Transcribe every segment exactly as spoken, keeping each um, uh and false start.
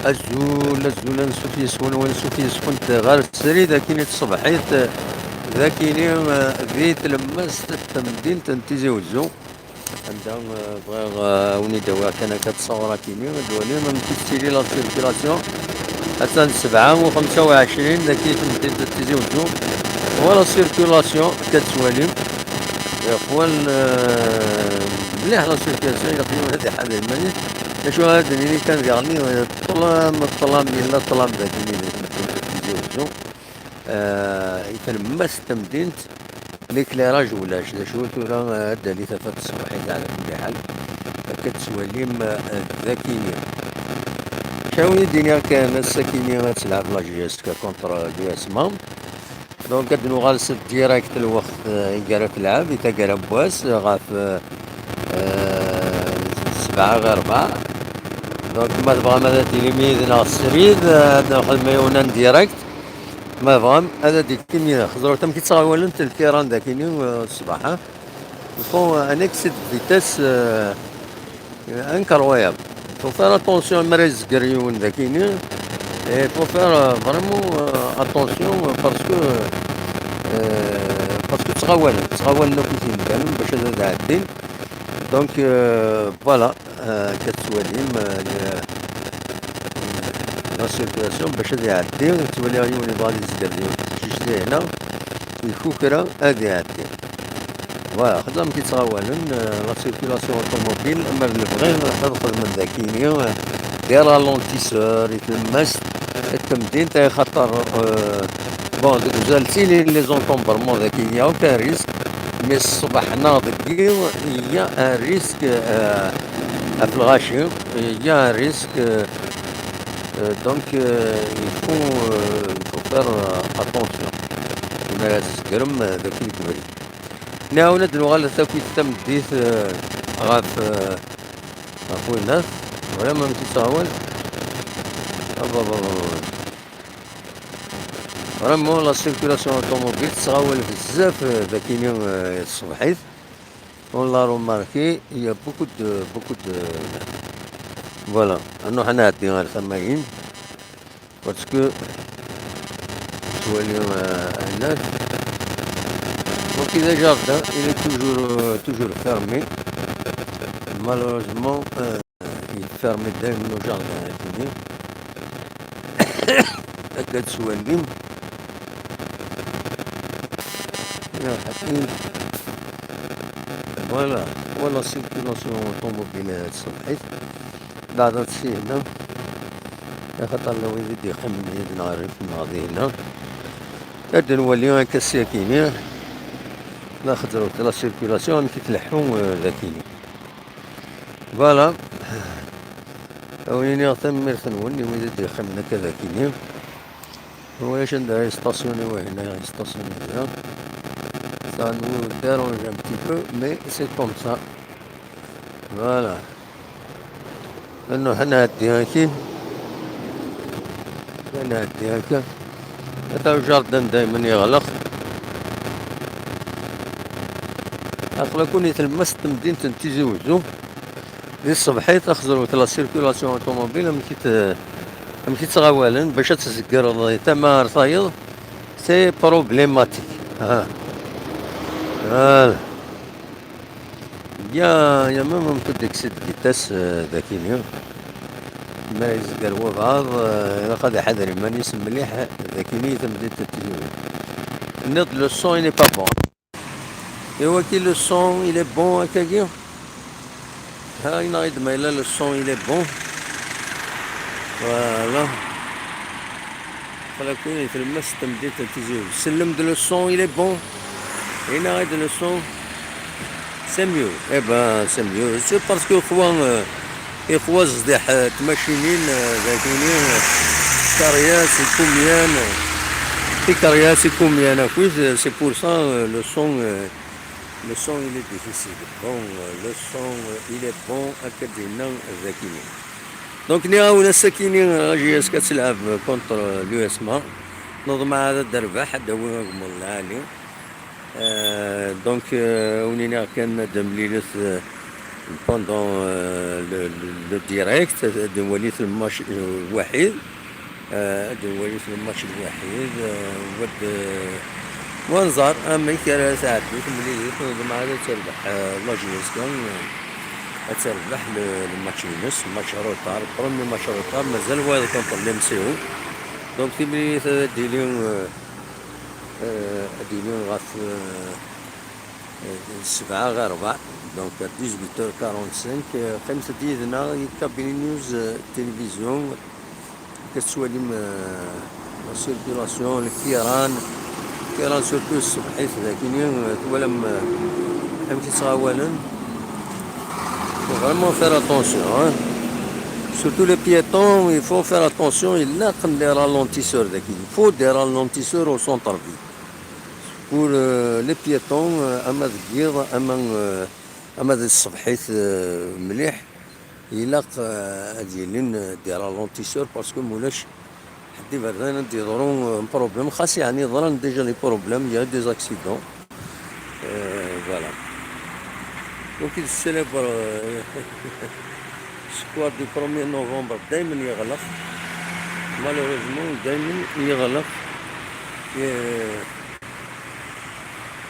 Azul, azul, ansuf yes-wen, wansuf yes-went ɣer srid akkin i tṣebḥit, d akkin, eh, di tlemmast n temdint n Tizi Wezzu. Anda, eh, bɣiɣ, eh, ad wen-id-awiɣ kan akka ttṣawra akkin, ad twalim amek i tettili la circulation. Attan sebɛa u xemsa u ɛecrin dagi i temdint n Tizi Wezzu. Wa la circulation akka tettwalim. Iqwan, eh, mliḥ la circulation, ilaq yiwen ad iḥader iman-is. D acu ara d-nini kan diɣen, eh, ṭṭlam, ṭṭlam, yella ṭṭlam dagi i Tizi Wezzu. Eh, i tlemmast n temdint, l'éclairage ulac. D acu tura, eh, ad d-tali tafat tṣebḥit ɛla kulli ḥal. Akka tettwalim, eh, d akkin. Acu ara wen-id-iniɣ kan, ass-akkin ad telɛeb la J S K contre l'U S M A. Donc, ad nuɣal s direct lweqt, eh, i ara telɛeb, i taggara n wass, eh, ɣef, eh, eh, sebɛa ɣer rebɛa. Donc, ma tebɣam ad d-tilim yid-neɣ srid, eh, ad nxedm yiwen n direct. Ma tebɣam ad d-tilim yid-neɣ. Ẓret amek i ttɣawalent lkiran d akkin, eh, ṣṣbeḥ, eh. Ils font un excès de vitesse, euh, incroyable. Il faut faire attention, mi ara yezger yiwen d akkin. Et il faut faire, euh, vraiment, euh, attention, euh, parce que, euh, parce que ttɣawalen, ttɣawalen akk imdanen bac ad ɛeddin. Donc, euh, voilà, euh, akka tettwalim, euh, la circulation bac ad iɛeddi, ttwaliɣ yiwen yebɣa ad yezger yiwen, juste hna, ikukra ad iɛeddi. Voilà, xedmeɣ amek i ttɣawalen, euh, la circulation automobile, ma d lebɣi ad xedmen d akkin, euh, des ralentisseurs i tlemmast n temdint, axaṭer, euh, bon, deg uzal ttilin les encombrements d akkin, il y a aucun risque, mais ṣṣbeḥ neɣ deg yiḍ, il y a un risque, euh, ɣef lɣaci, il y a un risque, euh, euh, donc, euh, il faut, euh, il faut faire, euh, attention. Ma ara tzeggrem, euh, d akken deg ubrid. Nɛawen ad nuɣal takkit tameddit, eh, ɣef, eh, ɣef winnat. Vraiment amek i ttɣawal. Vraiment, la circulation automobile tettɣawal bezzaf, eh, d akkin, eh, tṣebḥit. On l'a remarqué, il y a beaucoup de, beaucoup de, voilà. Ad nruḥ ad nɛeddi ɣer tama-in. Parce que, tettwali, euh, hnak. Donc, il est jardin, il est toujours, euh, toujours fermé. Malheureusement, euh, il est fermé dès le jardin, fini. Akka tettwalim. Ya, ḥafi. Voilà, voilà la circulation automobile, euh, tṣebḥit. Beɛda tessihna, axaṭer la wid i d-yeqqimen yid-neɣ rrif-nneɣ dinna. Ad nwali akka ssyakini, la xedrut la circulation, amek i tleḥḥu, euh, dakini. Voilà. Ad wen-iniɣ tanemmirt-nwen i wid i d-yeqqimen akka dakini. Ulac anda ara yestasyuni, wahina ara yestasyuni da. Ça nous dérange un petit peu, mais c'est comme ça. Voilà. Ad nruḥ ad nɛeddi akkin. Ad nɛeddi akka. Ata ujardin daymen yeɣleq. Aql-aken i tlemmast n temdint n Tizi Wezzu. Di tṣebḥit, ad xedrut la circulation automobile, amek i t-, amek i ttɣawalen, bac ad tzegreḍ di tama ar tayeḍ, c'est problématique. Ah. Voilà. Il y a, il y a même un peu d'excès de vitesse, euh, dakini. Ma yezger wabɛaḍ, euh, ilaq ad iḥader iman-is mliḥ, dakini, tamdint n Tizi Wezzu. Tenniḍ le son, il n'est pas bon. Et waki, le son, il est bon, akkagi. Ha, yenna-ɣ-id ma yella le son, il est bon. Voilà. Aql-aken i tlemmast n temdint n Tizi Wezzu. Sellem-d, le son, il est bon. Yenna-ɣ-id le son. C'est mieux. Eh ben, c'est mieux. C'est parce que, euh, Ixwa zdiḥ, eh, tmacinin, eh, dagini, eh, tikeryas, ikumyan, eh, tikeryas, ikumyan akkit, eh, c'est pour ça, eh, le son, eh, le son, il est difficile. Bon, eh, le son, eh, il est bon, akka d-yenna, eh, dagini. Donc, nniɣ-awen ass-akini, eh, la J S K ad telɛeb contre, eh, l'U S M A. Neḍmeɛ ad d-terbeḥ, ad d-tawi agmuḍ lɛali. Euh, donc, euh, ad wen-iniɣ kan ad d-temlilet, euh, pendant, euh, le, le, le direct, ad nwali le match, euh, lwaḥid. Euh, ad nwali le match lwaḥid, euh, wad, euh, wa nẓer amek ara tɛeddi temlilit, neḍmeɛ ad terbeḥ, euh, la J S K, euh, ad terbeḥ le, le match-ines, match retard, premier match retard, mazal wayeḍ contre l'M C O. Donc timlilit ad d-tili, euh, euh, ad d-tili ɣef, euh, euh, sebɛa ɣer rebɛa, donc à dix-huit heures quarante-cinq, euh, qqimet-d yid-neɣ i Kabylie News, euh, télévision, ad tettwalim, euh, la circulation, le kiran, kiran surtout ṣṣbeḥ-it dagini, euh, twalam, euh, amek i ttɣawalen. Faut vraiment faire attention, hein. Surtout les piétons, il faut faire attention, ilaq des ralentisseurs daki. Il faut des ralentisseurs au centre-ville. Pour, euh, les piétons, euh, ama deg yiḍ, ama, euh, ama di tṣebḥit, euh, mliḥ, ilaq, euh, ad yilin, euh, des ralentisseurs parce que mulac ḥedd iberdan ad d-yeḍru, euh, un problème. Xas yeɛni ḍran déjà les problèmes, il y a eu des accidents. Euh, voilà. Donc il célèbre, euh, square du premier novembre, daymen yeɣleq. Malheureusement, daymen yeɣleq. Euh,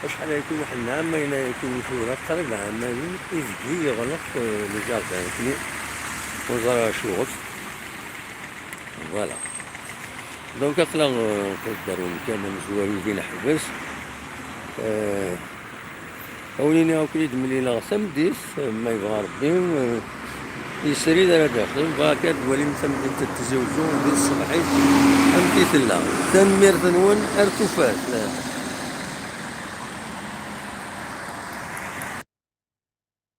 Acḥal ayagi, waḥed n ɛamayen ayagi i tura, qrib ɛamayen, ibeggi yeɣleq, euh, le jardin-nni. Ur ẓriɣ acuɣef. Voilà. Donc, aql-aɣ, euh, nqedder umkan amezwaru din ḥbes. Euh, Awlini akk i d-mlileɣ tameddit, ma yebɣa Rebbi, euh, yesrid ara d-axel. Bɣa akka ad d-walim tamdint n Tizi Uzzu di tṣebḥit, amek i tella. Tanemmirt-nwen, ar tufat.